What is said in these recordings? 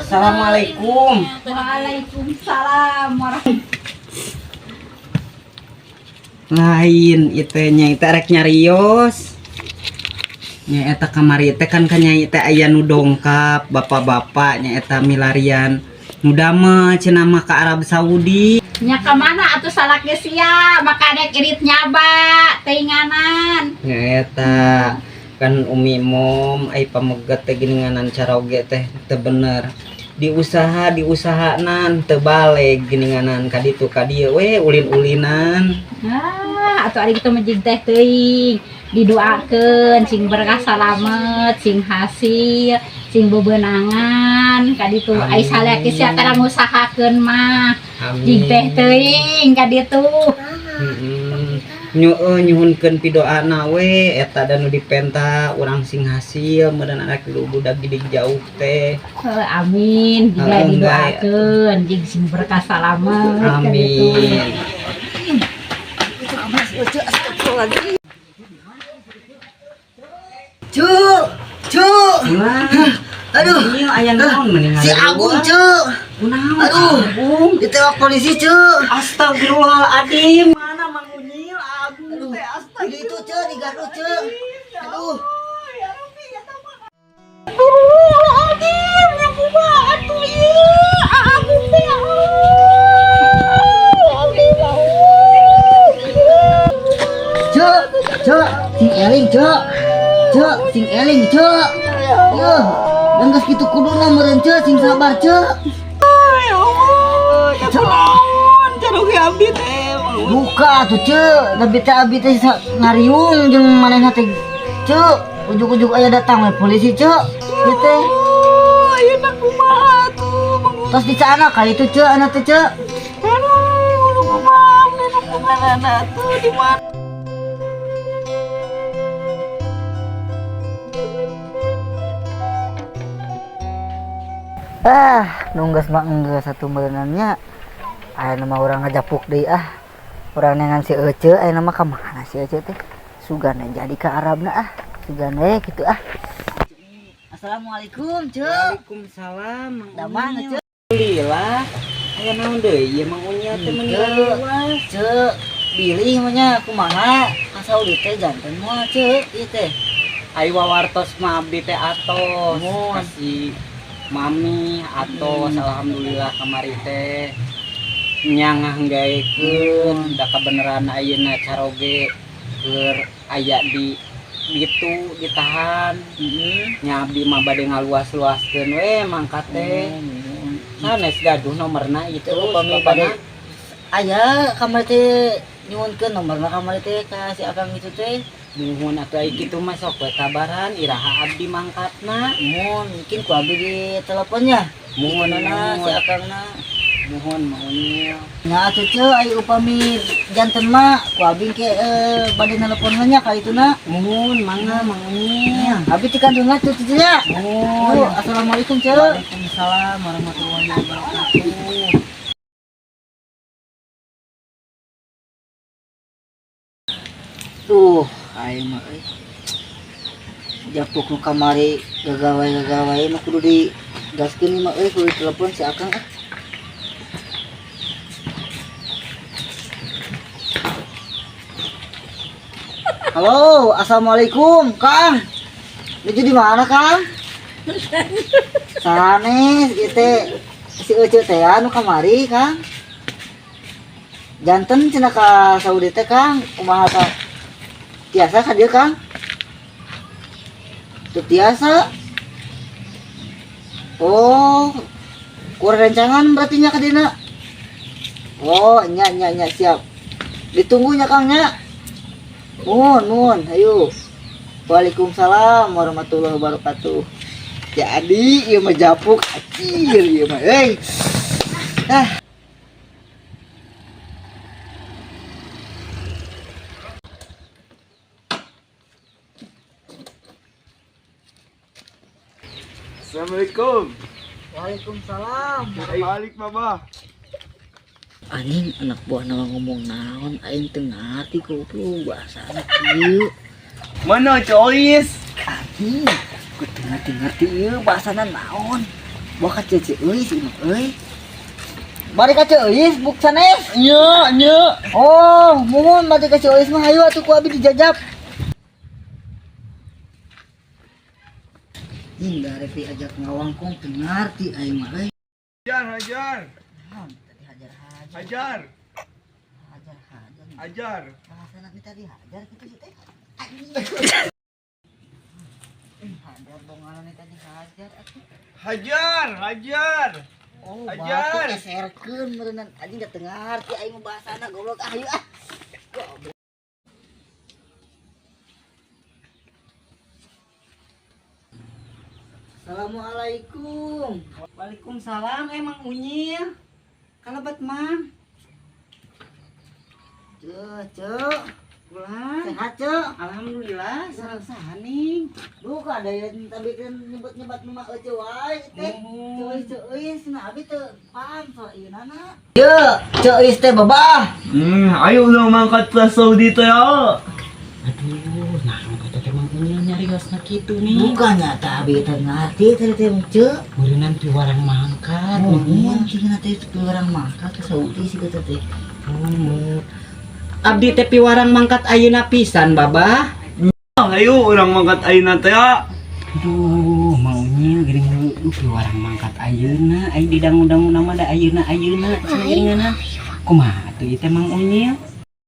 Assalamualaikum. Waalaikumsalam warahmatullahi. Lain itu nya teh rek nyarios. Nya eta kamari teh kan ka Nyai teh aya nu dongkap bapak-bapak, nya eta milarian nu damel cenah mah ka Arab Saudi. Nya ka mana atuh salaki sia, maka dek irit nyaba teuinganan. Nya eta kan Umi Mom ai pameget teh geuninganan caroge teh teu bener. Diusaha diusahanan teu baleg geuninganan, ka ditu ka dieu we ulin-ulinan. Ah, atuh ari kitu mah jig teh teuing. Didoakeun sing berkah salamet, sing hasil, sing bebenangan ka ditu. Ai salaki sia tara ngusahakeun mah. Jig teh teuing ka ditu. Heeh. Nyuhunkeun pidoana we eta da nu dipenta urang sing hasil meureun anak budak gidig jauh teh. Heuh, amin, jig Heeh, didoakeun jig sing berkah salamet ka ditu. Amin. Cuk, cuk. Wah, Aduh. iya, aya naon mending Si Agung, cuk. Kunaon? Aduh. Agung. Ditewak polisi, cuk. Astagfirullahaladzim. Mana Mang Unyil Agung teh? Di itu, cuk, di gardu, cuk. Aduh. Astagfirullahaladzim, ya kumaha atuh ieu? Agung teh, ya Allah. Cuk, cuk, sing eling, cuk. Cuk, sing eling, cuk. Yuh, dan geus kitu kuduna meureun, cuk, sing sabar, cuk. Ya Allah, ya kunaon caroge abdi teh, Mang Unyil. Buka tuh, cuk, tapi teh abi teh ngariung jeung manehna teh, cuk. Ujug-ujug aya datang we polisi, cuk. Ieu teh. Oh, ayeuna kumaha atuh, Mang Unyil? Tos dicana ka itu, cuk, anak teh, cuk. Aduh, nu kumaha abdi nu kumaha atuh di mana? Ah, nunggas mah enggeus satu meureunannya. Aya mah urang ngajapuk deui ah. Urang neangan si Ece, aya mah ka mana si Ece teh? Sugan jadi ka Arabna ah. Sugan we kitu ah. Assalamualaikum, Cuk. Waalaikumsalam, Mang Damang, Unyil. Cuk. Alhamdulillah. Aya naon deui ieu Mang Unyil teh meuni leuwas? Cuk, bilih mah nya kumaha? Ka Saudi teh janten moal, Cuk, ieu teh. Ai wawartos mah abdi teh atos. Muhun. Kasih mami atos, alhamdulillah kamari teh nya ngahenggaekeun da kabeneran ayeuna caroge keur aya di ditu ditahan. Nya abdi mah bade ngaluas-luaskeun we mangkat teh. Sanes gaduh nomorna itu? Itu upami bapana? bade aya kamari teh nyuhunkeun nomorna kamari teh ka si Akang itu teh. Muhun atuh, ai kitu mah sok we kabaran iraha abdi mangkatna. Muhun, mungkin ku abdi di teleponnya. Muhun. Mana si Muhun. Akangna? Muhun, Mang Unyil. Nya atuh, Ceu, ai upami janten mah ku abdi ke bade nelepon nya ka ituna. Muhun, mangga Mang Unyil. Abdi ti kandungan tuh, Ceu, nya. Muhun. Yuk, assalamualaikum, Ceu. Waalaikumsalam warahmatullahi wabarakatuh. Tuh, aing mah euy. Japuk nu kamari gagal wae, gagal wae mah kudu digaskeun mah euy, kudu telepon si Akang ah. Halo, assalamualaikum, Kang. Nuju di mana, Kang? Sanes, ieu teh si Ece teh anu kamari, Kang. Janten cenah ka Saudi teh, Kang. Kumaha ta? Tiasa ka dieu, Kang? Teu tiasa. Oh, kurang rencangan berarti nya ka dina. Oh, nya nya nya, siap. Ditunggu nya, Kang, nya. Muhun, muhun, ayo. Waalaikumsalam warahmatullahi wabarakatuh. Jadi, ieu mah japuk acil ieu mah, euy. Ah. Assalamualaikum. Waalaikumsalam. Balik, Baba. Anjing, anak buah nama ngomong naon aing teu ngarti, goblok, bahasana kieu. Mana Cois? Anjing, ku teu ngerti-ngerti ieu bahasana naon. Buah ka Ceu Euis ieu mah euy. Bari ka Ceu Euis buk sanes. Nya, nya. Oh, muhun bari ka Ceu Euis mah hayu atuh ku abi dijajab. Ih, da Repi ajak ngawangkong teu ngarti aing mah euy. Hajar, hajar. Naon tadi hajar-hajar. Hajar, Hajar-hajar. hajar. Bahasana ni tadi hajar kitu sih teh. Anjing. Hajar dong ni tadi hajar atuh. Hajar, hajar. Oh, Hajar. batu eserkeun meureunnan anjing da teu ngarti aing mah bahasana goblok ah hayu ah. Goblok. Assalamualaikum. Waalaikumsalam, emang Unyil. Kalebat mang. Ceu, ceu. Pulang. Sehat, ceu. Alhamdulillah, sareng saha ning. Duka ada yang tadi kan nyebut-nyebut nama Ece wae teh. Muhun. Ceu Ceu Euis nah abi teu paham soal ieu nana. Ye, Ceu Euis teh babah. Ayo ulang mangkat ke Saudi teh ya. Aduh, nah kata teh Mang Unyil nyariosna kitu nih. Bukan nyata abi teh ngarti teh teh Ceu. Meureunnan piwarang mangkat. Mang Unyil. Muhun cing teh orang mangkat ke Saudi sih kata teh. Muhun. Abdi teh piwarang mangkat ayeuna pisan, Babah. Ayo urang mangkat ayeuna teh ya. Aduh, Mang Unyil geuning heueuh piwarang mangkat ayeuna, ai di dangu-dangu mah da ayeuna ayeuna cenah geuningan. Kumaha atuh ieu teh Mang Unyil?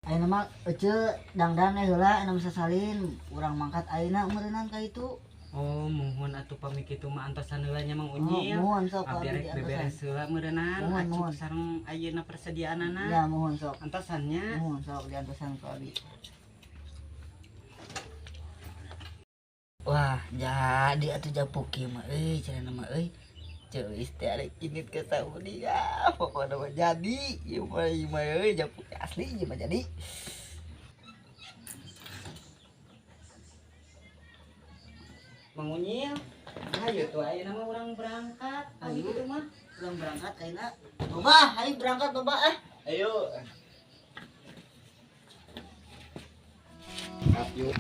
Ayeuna mah Ece dangdan we heula ayeuna mah sasalin urang mangkat ayeuna meureunan ka itu. Oh, muhun atuh pami kitu mah antosan heula nya Mang Oh, Unyil. muhun sok Abdi abi rek diantosan. beberes heula meureunnan, Muhun, acuk muhun. sareng ayeuna persediaanana. Ya muhun sok. Antosannya. Muhun sok diantosan ku abi. Wah, jadi atuh japuk ieu mah euy, cenah mah euy. Ceu Euis teh arek indit ke Saudi ya, pokokna mah jadi. Ieu mah ieu mah euy japuk asli ieu mah jadi. Mang Unyil, ayo tuh ayeuna mah urang berangkat. Ayo Ayo. kitu mah. Urang berangkat ayeuna. Babah, ayo berangkat babah ah. Ayo. Yuk.